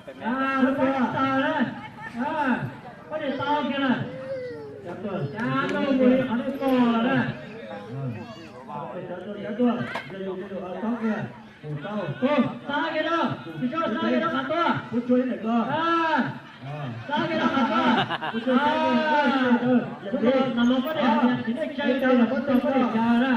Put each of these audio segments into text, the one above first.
Poj niam tau kiag lawm. Cov tuaj, cov tuaj mus li qhov nej pom lawm na. Cov tuaj, cov tuaj, yog yus mus tau kiag, mus tau. Xa kiag rau, tsis txhob xa kiag rau qhov tuaj. Xa kiag rau qhov tuaj. Nag hmo poj niam hais tias tsis nej tsa, poj niam tsa na.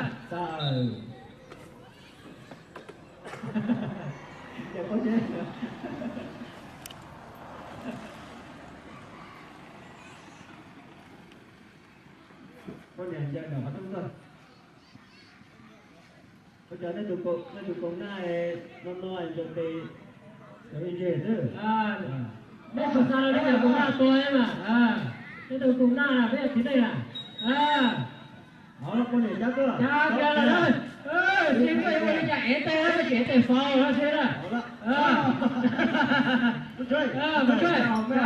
Poj niam ntsia ntawm qhov rooj tuaj. Ua cas nej tus koom, nej tus koom naj no no ntsaws tes, ntsaws tes xwb? Nej tsis xa rau nej tus koom naj tua mas, nej tus koom naj peb yuav txiv neej na. Hov, poj niam cab tuaj. Cab kiag lawm. Tsis koj yuav ua li cas ev tes, tsis ev tes faus no xwb na. Mus tsuag, cab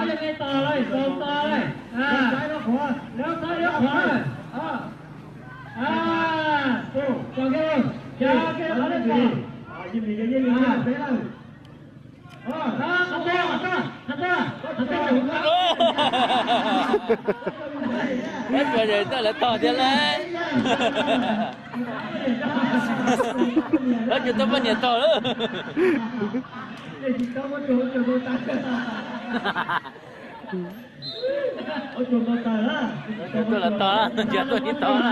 li nej tos lawm, faus tos lawm. Lawv saib lawv qhuav. Cog kiag, cog kiag qhov nej pom. Peb pom yawg tau lawv tog thiab lauj. Lawv cov tau poj niam tog lawm. Lawv tuaj lawv tog, ntsiag tuaj ntsiag tog na.